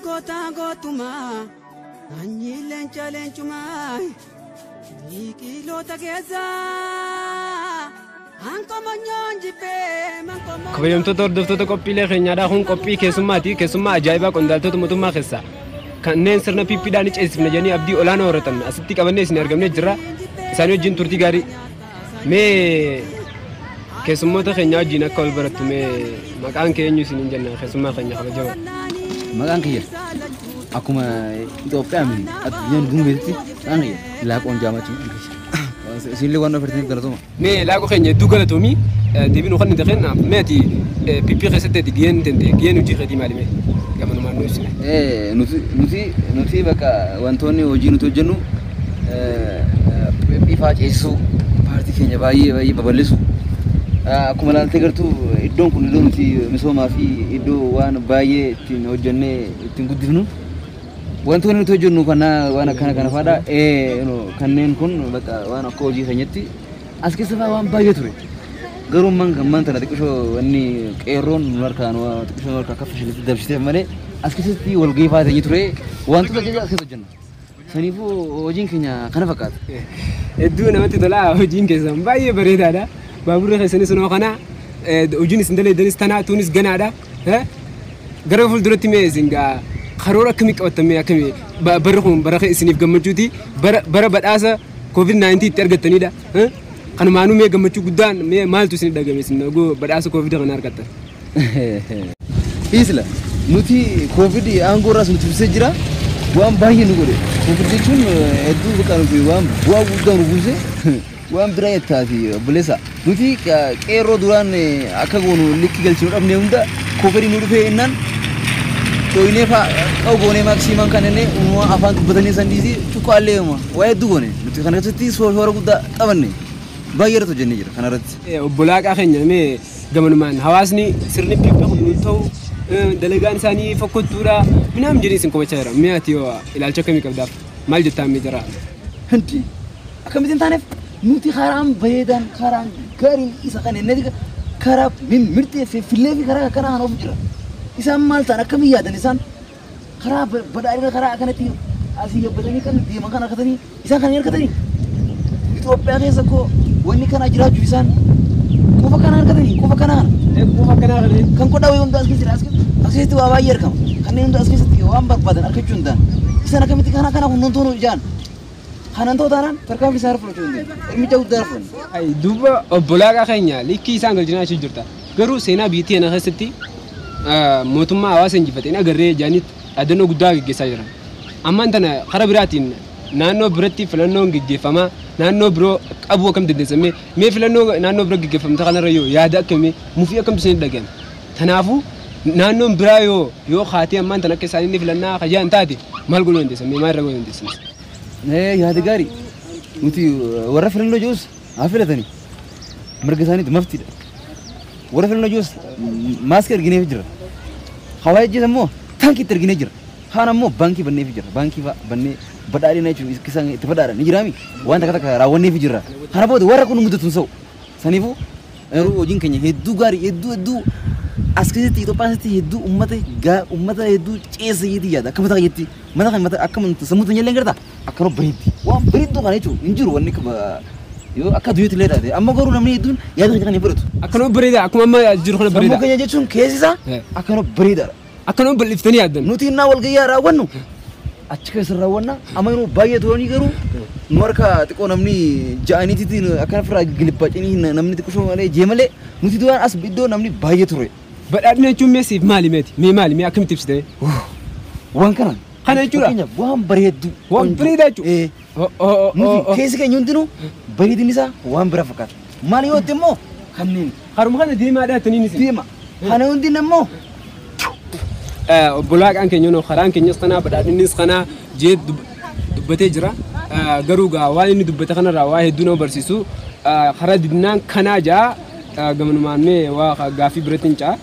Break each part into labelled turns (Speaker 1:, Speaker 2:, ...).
Speaker 1: Goota gootumaa sanyii leenca leencumaa biqiloota keessaa hankomonyoon jibbee mankomoo.
Speaker 2: Kabajamtoota hordoftoota qophiilee keenyaadhaa, kun qophii keessummaati. Keessummaa ajaa'ibaa qondaaltota mootummaa keessaa kanneen sirna PPdhaan ceesifna jedhanii abdii olaanaa horatan asitti qabannee isin argamnee jirra. Isaanii wajjin turtii gaarii. Mee keessummoota keenya wajjin akka wal barattu, mee maqaan kee eenyu isiniin jenna, keessummaa keenya kabajamaa?
Speaker 3: Maqaan kiyya akkuma Itoophiyaa miti addunyaan guumeetti, maqaan kiyya Laaqoon Jaamachuu. Isinillee waan ofertaniif galatooma.
Speaker 2: Mee Laaqoo keenya, hedduu galatoomii deebiin kan nuti kenna. Mee ati PP keessatti ati gaheen tente, gaheen hojii keetii maali, mee gamanumaan nu ibsine?
Speaker 3: Nuti bakka wantoonni hojii nuti hojjennu ifaa ceesisuu, paartii keenya baay'ee baay'ee babal'isu. Akkuma ilaaltee gartuu, iddoon kun iddoo nuti misoomaa fi iddoo waan baay'ee ittiin hojjennee ittiin guddifnu. Wantoonni nuti hojjennu kana waan akkana kana fa'aadha. Kanneen kun bakka waan akka hojii keenyatti as keessa fa'aa waan baay'ee ture. Garuu ammaan tana xiqqishoo wanni qeerroon nu harkaan xiqqishoo nu harkaan akka fashilitti dabsiteef malee, as keessatti walgahii fa'aa teenyee ture, wantoota adda addaa as keessa hojjenna. Saniifuu hojiin keenya kana fakkaata.
Speaker 2: Hedduu namatti tola, hojiin keessan baay'ee bareedaadha. Baaburri keessanis sunoo kana, hojiin isin dalagdanis tanaa, tuunis ganaadha. Gara fuulduratti mee isin gaa karoora akkamii qabattan, mee akkamii barri kun bara isiniif gammachuuti, bara badhaasa COVID-19 itti argattanidha. Kanumaanuu mee gammachuu guddaan mee maaltu isin dhagame isin badhaasa COVID kana argattan?
Speaker 3: Isla nuti COVID aangoo irraas nuti ibsee jira, waan baay'ee nu godhe. COVID jechuun hedduu bakka nuti waan bu'aa guddaa nu buuse, waan biraa jettaati obboleessa. Nuti qeerroo duraan akka goonu likki galchinu dhabne hunda, COVID nu dhufee innaan dhooynee fa'aa qabu goonee, maaksiimaan kan inni afaan dubbatanii san dhiisii cuqqaallee waa hedduu goone. Nuti kana keessatti shoora guddaa taphanne, baay'ee irratti hojjennee jira kanarratti.
Speaker 2: Obbo Laaqaa keenya, mee gamanumaan hawaasni sirni PP kun nuuf ta'u, dalagaan isaanii fokkottuudha minaam jedhee isin komachaa jira. Mee ati yoo ilaalcha akkamii qabdaaf, maal jettaa mee jira?
Speaker 3: Hindi akkamittiin taaneef, nuti karaan bareedaan, karaan gaariin isa kan inni karaa mirxee fi fillee fi karaa akkanaa kan ofu jira. Isaan maal ta'an, akkamii yaadan isaan karaa badhaadhina karaa akkanatti asii yabbatanii kan deeman kan harkatanii, isaan kan hin harkatanii. Itoophiyaa keessa koo wanni kana jiraachuu isaan qofa kana harkatanii, qofa kana kana.
Speaker 2: Qofa akkanaa kana.
Speaker 3: Kan qodhaa wayii hunda as keessa jira, as keessatti waa baay'ee argama. Kanneen hunda as keessatti waan barbaadan argachuu hin danda'an. Isaan akkamitti kana kana hundumtuu ijaan. Kanan ta'u taanaan tarkaanfii isaa fudhachuu hin dandeenye. Ilmicha guddaa fudhanne.
Speaker 2: Ay, duuba obbo Laaqaa keenya, likkii isaan galchinaa achi jirta. Garuu seenaa biyyattii kana keessatti mootummaa hawaasa injifateen agarree jaanitti dhaadannoo guddaa gaggeessaa jiran. Ammaan tana karaa biraatiin naannoo biratti filannoon gaggeeffamaa, naannoo biroo qabuu akkam dandeessamee, mee filannoo naannoo bira gaggeeffamte kanarra yoo yaada akkamii, mufii akkamtu isin dhagahame? Kanaafuu naannoon biraa yoo kaatee ammaan tana akka isaan inni filannaa kajaan taate maal godhuu dandeessan, maal irra godhuu dandeessan?
Speaker 3: Yaada gaarii, nuti warra filannoo jirus haa filatanii, mirga isaaniitu maftiidha. Warra filannoo jirus maaskii argineef jira. Hawaa ejjees immoo taankiitti arginee jira. Kaan ammoo baankii banneef jira. Baankii fa'a bannee badhaadhina jechuun isaan itti badhaadhan ni jiraami. Waan takka takka raawwanneef jira. Kana booda warra kun mudatu hin sa'u. Saniifuu yeroo hojiin keenya hedduu gaarii, hedduu hedduu as keessatti, Itoophiyaa keessatti hedduu uummata hedduu ceessa jeetii yaada, akka mataa jetti mata kan mata akka sammuu tanya illee garta akkana bareeddi, waan bareedduu kana jechuun hin jiru, wanni yoo akka addunyaatti illee taate. Amma garuu namni hedduun yaada keenya kan hin fudhatu.
Speaker 2: Akkanuma bareeda, akkuma amma jiru kana
Speaker 3: sammuu
Speaker 2: bareeda.
Speaker 3: Keenya jechuun keessi isaa akkana bareedaadha.
Speaker 2: Akkanuma bal'iftanii yaaddan.
Speaker 3: Nuti innaa walgayyaa raawwannu achi keessa raawwanna, amma yeroo baay'ee turanii garuu nu harka xiqqoo namni ja'aniititti akkana ofirraa gilibbacanii namni xiqqoo malee jee malee, nuti duraan as iddoo namni baay'ee ture.
Speaker 2: Badhaadhina jechuun mee siif maali meeti? Mee maali, mee akkamitti ibsite?
Speaker 3: Waan kana.
Speaker 2: Kana jechuudha?
Speaker 3: Fakkeenyaaf waan bareeddu.
Speaker 2: Waan bareedaa jechuudha?
Speaker 3: Ee. Nuti keessi keenya hundinuu bareedinni isaa waan bira fakkaata. Maal yoo ta'e immoo kanneen.
Speaker 2: Haruma kana deemaadhaa jettaniin isin.
Speaker 3: Deema. Kana hundin immoo.
Speaker 2: Obbo Laaqaan keenya noo karaan keenyas kanaa, badhaadhinnis kanaa jee dubbatee jira. Garuu gaa waan inni dubbate kanarraa waa hedduu nama barsiisu, karaa didnaan kanaa jaa gamanumaan mee waa gaaffii biratti hin caa,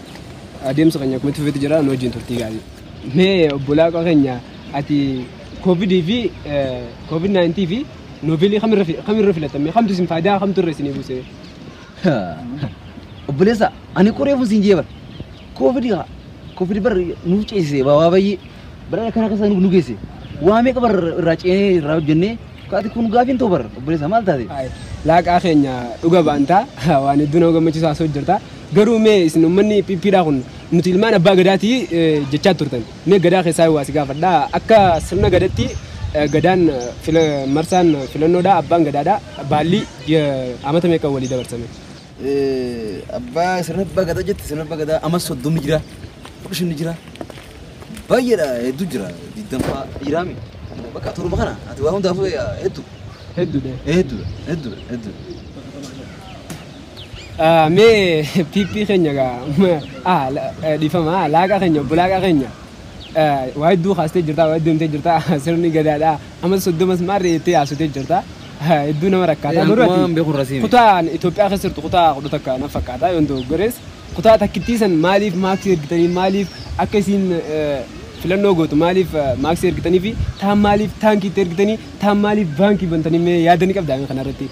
Speaker 2: adeemsa keenya akkuma itti fufeetti jira, nu wajjin turtii gaarii. Mee obbo Laaqaa keenya, ati Koovidii fi COVID-19 fi noovelii kamirra filatame, kamtu isin faayidaa, kamtu irra isinii buuse?
Speaker 3: Obboleessa, ani qoreefu siin jee bara. Koovidii haa. Koovidii bara nuuf ceesise waa baay'ee. Badhaadha kana keessa nu geesse. Waa meeqa bar irraa ceenee irraa hojjennee kaati kun gaafiin ta'u bar obboleessa maal taate?
Speaker 2: Laaqaa keenya dhuga baantaa waan hedduu nama gammachiisu haasa'u jirta. Garuu mee isin uummanni PPdhaa kun nuti ilmaan abbaa gadaatii jechaa turtan. Mee gadaa keessaa waa si gaafadhaa. Akka sirna gadatti gadaan marsaan filannoodhaa abbaan gadaadhaa baalli amata meeqa walii dabarsame?
Speaker 3: Abbaa sirna abbaa gadaa jette sirna abbaa gadaa amma 30 jira. 15 jira. Baay'eedha hedduu jira. 20 jiraami. Bakka 7 kana ati waa hundaafuu hedduu.
Speaker 2: Hedduudha.
Speaker 3: Hedduudha hedduudha hedduudha.
Speaker 2: Mee PP keenya gaa dhiifama laaqaa keenya obbo laaqaa keenya waa hedduu kaastee jirta waa hedduu himtee jirta sirni gadaadhaa amma 30 maarree jettee haasotee jirta hedduu nama rakkaata. Kutaan Itoophiyaa keessa jirtu kutaa 11 na fakkaata yoon doggorees kutaa takkittii san maaliif maaksii ergitanii maaliif akka isiin filannoo gootu maaliif maaksii ergitanii fi taan maaliif taankii itti ergitanii taan maaliif baankii bantanii mee yaadanii qabdaa kanarratti.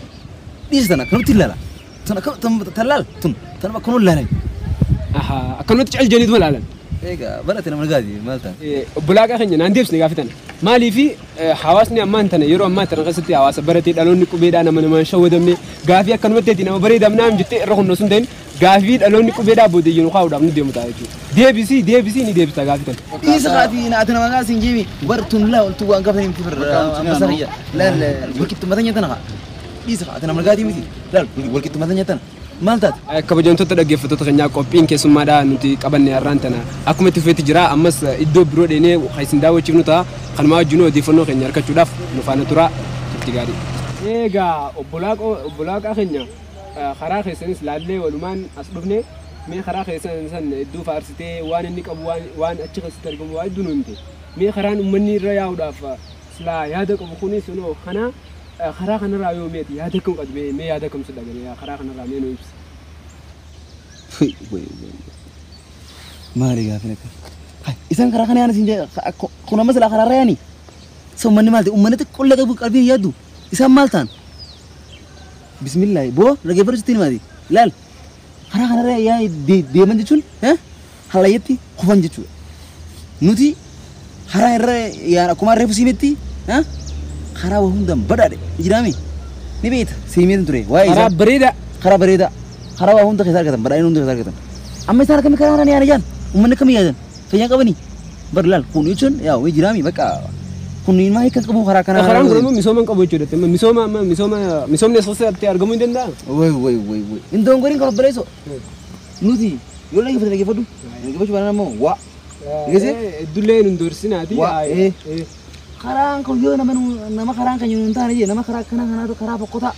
Speaker 3: Dhiisi tana akkanumatti ilaala. Tun talaal tun tan akkanuma ilaalan.
Speaker 2: Akkanumatti cal jeniitu ilaalan.
Speaker 3: Egaa bal'ate nama gaati maal ta'a?
Speaker 2: Obbo Laaqaa keenya naan deebisne gaafi tana. Maaliif hawaasni ammaan tana yeroo ammaa tana keessatti hawaasa baratee dhaloonni qubeedhaa nama namaan shawwadamne gaafii akkanumatti ati nama bareedamnaa jettee irra humna sun ta'in gaafii dhaloonni qubeedhaa boodeyyuu nu kaa'uudhaaf nu deemu ta'a jechuudha. Deebisii deebisii ni deebisa gaafii tana.
Speaker 3: Dhiisa kaatii ati nama gaasi hin jeemi war tun laa oltu waan gaafa himti firra amma sariyya laal walqixxummaa tanya tana dhiisa ati nama gaatii miti laal walqixxummaa tanya tana. Maal taate?
Speaker 2: Kabajamtoota dhaggeeffattoota keenyaa qophiin keessummaadhaa nuti qabanne har'aan tana akkuma itti fufeetti jira ammas iddoo biroo dheenee isin daawwachiifnu ta'a kanumaa wajjin odeeffannoo keenya argachuudhaaf nu faana tura turtii gaarii. Egaa obbo Laaqaa keenya karaa keessanis laallee walumaan as dhufne mee karaa keessan san hedduu faarsitee waan inni qabu waan achi keessatti argamu waa hedduu nu himte mee karaan uummanni irra yaa'uudhaaf silaa yaada qabu kunis sunoo kana karaa kanarraa yoo meeti yaada kam qabdu mee yaada kam si dhagale karaa kanarraa mee nu ibsi.
Speaker 3: Maali gaafin akka? Isaan karaa kana yaani kun amma silaa karaarra yaani? Isa uummanni maal ta'e uummanni xiqqoolle qabu qalbii hin yaaddu isaan maal ta'an? Bismillaahi boo dhaggeeffadhu sitti himaati laal karaa kanarra yaani deeman jechuun halayyatti kufan jechuudha. Nuti karaa irra yaan akkuma reefu siimetti karaa waa hundaan badhaadhe jiraame ni beekta siimeetu ture waa'ee
Speaker 2: isaa. Karaa bareedaa.
Speaker 3: Karaa bareedaa karaa waa hunda keessa argatan badhaadhina hunda keessa argatan. Amma isaan akkamii karaa kanaan yaana jaan uummanni akkamii yaadan fayyaa qabanii bar laal kun jechuun yaa wayii jiraame bakka kun maal hiika qabu karaa kanaa.
Speaker 2: Karaan kun immoo misooma hin qabu jechuudha. Misooma amma misooma misoomni as keessatti argamuu hin danda'a.
Speaker 3: Way way way way hin dongoriin kan obboleessoo nuti yoo dhaggeeffate dhaggeeffadhu dhaggeeffachuu baanaan ammoo waa.
Speaker 2: Heddullee hin doorsinaati.
Speaker 3: Karaan kun yoo nama karaan kan hin taane jee nama karaa akkana kanaatu karaa fokkotaa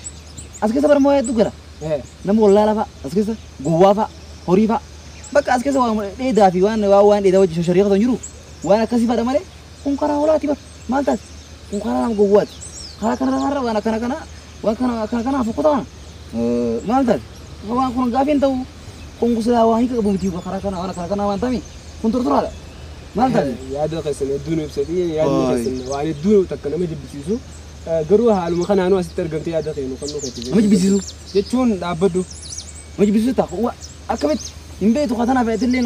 Speaker 3: as keessa barmoo hedduu gara nama wallaala fa'a as keessa gowwaa fa'a horii fa'a bakka as keessa waan dheedaa fi waan waan dheedaa wajjin shashariiqatu hin jiru waan akkasii fadha malee kun karaa hoolaati bar maal taate kun karaa nama gowwaati karaa kana kanarra waan akkana kana waan kana akkana kana fokkotaa kana maal taate waan kun gaafii hin ta'u kun gosa waan hiika qabu miti karaa kana waan akkana kana waan ta'ame kun tortoraadha. Maal taate?
Speaker 2: Yaada keessan hedduu nu ibsati yaadni keessan waan hedduu takka nama jibbisiisu garuu haaluma kanaanuu asitti argamtee yaada keenu kan nu keetti.
Speaker 3: Nama jibbisiisu?
Speaker 2: Jechuun dhaabbadhu.
Speaker 3: Nama jibbisiisu ta'a akkamitti hin beektu katanaaf illee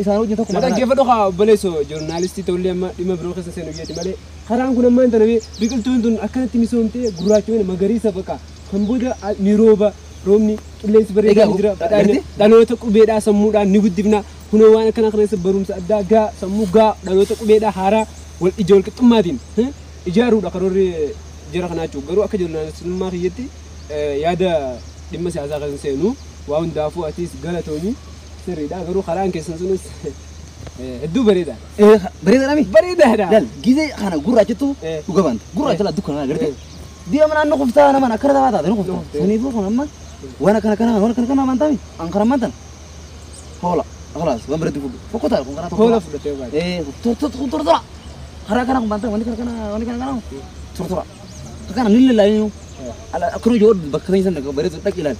Speaker 3: isaan wajjin tokko.
Speaker 2: Dhaggeeffadhu haa obboleessoo joornaalistii ta'ullee amma dhimma biroo keessa seenu jeeti malee karaan kun ammaan tana biqiltuun tun akkanatti misoomtee gurraachomina magariisa baqa kan booda ni rooba roobni qilleensi bareedaan jira badhaadhina dhaloota qubeedhaa sammuudhaan ni guddifna kunoo waan akkana keessa barumsa addaa gaa sammuu gaa dhaloota qubeedhaa haaraa wal ija wal qixxummaatiin ijaaruudha karoorri jira kanaa jechuudha garuu akka joornaalistummaa kiyyatti yaada dhimma siyaasaa kan seenu waa hundaafuu atis galatoomii sirriidha garuu karaan keessan sunis hedduu bareedaadha.
Speaker 3: Bareedaadha mi?
Speaker 2: Bareedaadha.
Speaker 3: Laal gizee kana gurraachatu dhuga baanta gurraacha laa dukkana agartee deema naannoo kuftaa nama akkana taphaa taate ni kuftaa saniifuu kun amma waan akkana kana waan akkana kana amantaami an kana amantan hoola خلاص waan biratti fudhu fokkotaa kun karaa tokko
Speaker 2: hoola fudhatee baate
Speaker 3: kun tortora karaa kana kun baanta wanni kana kana wanni kana kana tortora kana ni lallaayu akkuma yoo bakka san bareedu dhaqi ilaali.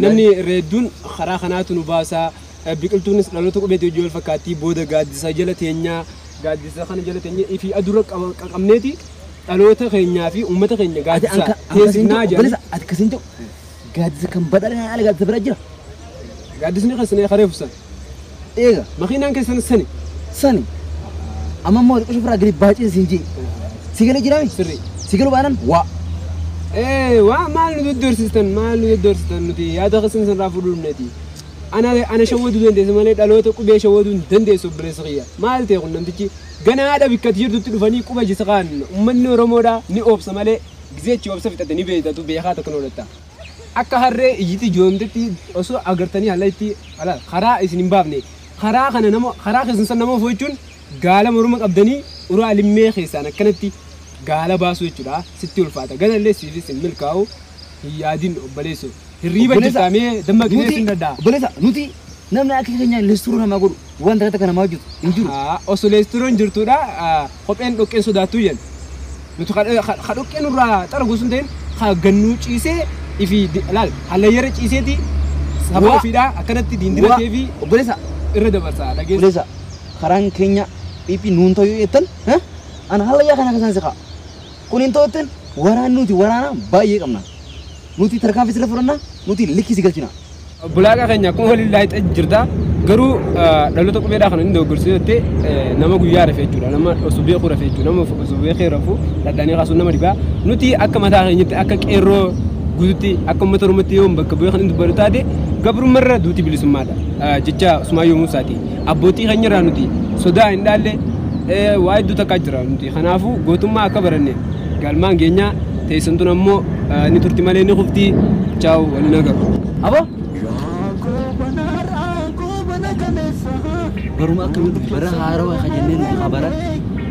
Speaker 2: Namni reedduun karaa kanaatu nu baasaa biqiltuunis dhaloota qubeetti hojii wal fakkaattii booda gaaddisa jala teenyaa gaaddisa kana jala teenyaa fi adurra qaqabneeti dhaloota keenyaa fi uummata keenya gaaddisa teessifnaa jedhu.
Speaker 3: Ati akkasiin jedhu gaaddisa kan badhaadhina ala gaaddisa bira jira.
Speaker 2: Gaaddisni keessan karee fufsan.
Speaker 3: Eega.
Speaker 2: Makiinaan keessan sani.
Speaker 3: Sani. Amma immoo xiqqoo ofirraa gadi baacii siin jee. Si galee jiraami?
Speaker 2: Sirrii.
Speaker 3: Si galuu baanaan waa.
Speaker 2: Waa maal nu doddorsistan maal nu doddorsistan nuti yaada keessan sanirraa fuudhuu dhumneeti. Ana shawwaduu dandeessa malee dhaloota qubee shawwaduu hin dandeessu obboleessa kiyya. Maal ta'e kun namtichi ganaadha bikkatti jirtutti dhufanii quba jisaqaan uummanni Oromoodhaa ni oobsa malee gizeechi oobsa fixate ni beektatu beekaa takka oolatta. Akka harree iyyiti joomtetti osoo agartanii haala itti karaa isin hin baafne karaa kana nama karaa keessan san nama jechuun gaala morma qabdanii uraa limmee keessaan akkanatti gaala baasuu jechuudha sitti ulfaata ganallee siifis hin milkaa'u hin yaadin obboleesso hirriiba jirtaamee dammaqinee sin dadda'a.
Speaker 3: Obboleessa nuti namni akka keenya leesturuu namaa godhu waan takka namaa hojjetu hin jiru.
Speaker 2: Osoo leesturuun jirtuudha kopheen dhoqqeen sodaattuu jenna. Nuti ka dhoqqeen nurraa xaragu sun ta'in ka gannuu ciisee ifi laal hallayyara ciiseeti saba ofiidhaa akkanatti diindiratee fi
Speaker 3: obboleessa
Speaker 2: irra dabarsa dhageessa.
Speaker 3: Obboleessa karaan keenya dhiphii nuun ta'uu jettan ana hallayyaa kana keessaan siqa. Kun hin ta'u waraanni nuti waraana baay'ee qabna. Nuti tarkaanfii sirra fudhanna nuti likkii si galchina.
Speaker 2: Bulaaqa keenya akkuma waliin laayixee jirta garuu dhaloota qubeedhaa kana inni dogoggorsiisee jettee nama guyyaa rafe jechuudha nama osoo beekuu rafe jechuudha nama osoo beekee rafu dhadhaanii kaasuun nama dhibaa nuti akka mataa keenyatti akka qeerroo guututti akka uummata Oromootti yoo bakka bu'ee kan inni dubbatu taate gabrummarra duuti bilisummaadha jecha Usmaayyoo Muusaati abbootii keenyarraa nuti sodaa hin dhaalle waa hedduu takkaa jira nuti kanaafuu gootummaa akka baranne galmaan keenya teessumtuun ammoo ni turti malee ni kufti chaawu waliin agarru.
Speaker 3: Aboo baruma akkamii dhufe bara haarawaa kan jennee nuti haa bara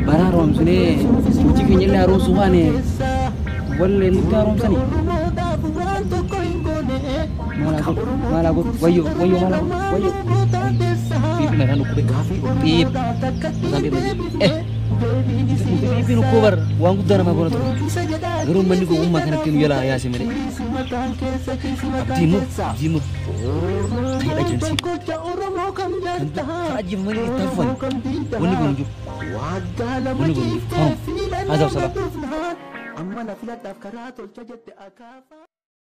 Speaker 3: bara haaromsinee hojii keenya illee haaromsuu baane wallee nutti haaromsanii. Maal haa godhu wayyoo wayyoo maal haa godhu wayyoo. Piipii mataan dhukkube piip mataan piip piipiin ukkoo bar waan guddaa namaa goona ture garuu manni gowwummaa kanatti nu jalaa yaase malee abdii mur abdii mur kan hidhaa jiran siif kan ajjeefamanii itti hafan wanni kun hin jiru wanni kun hin jiru hazaaf salaam.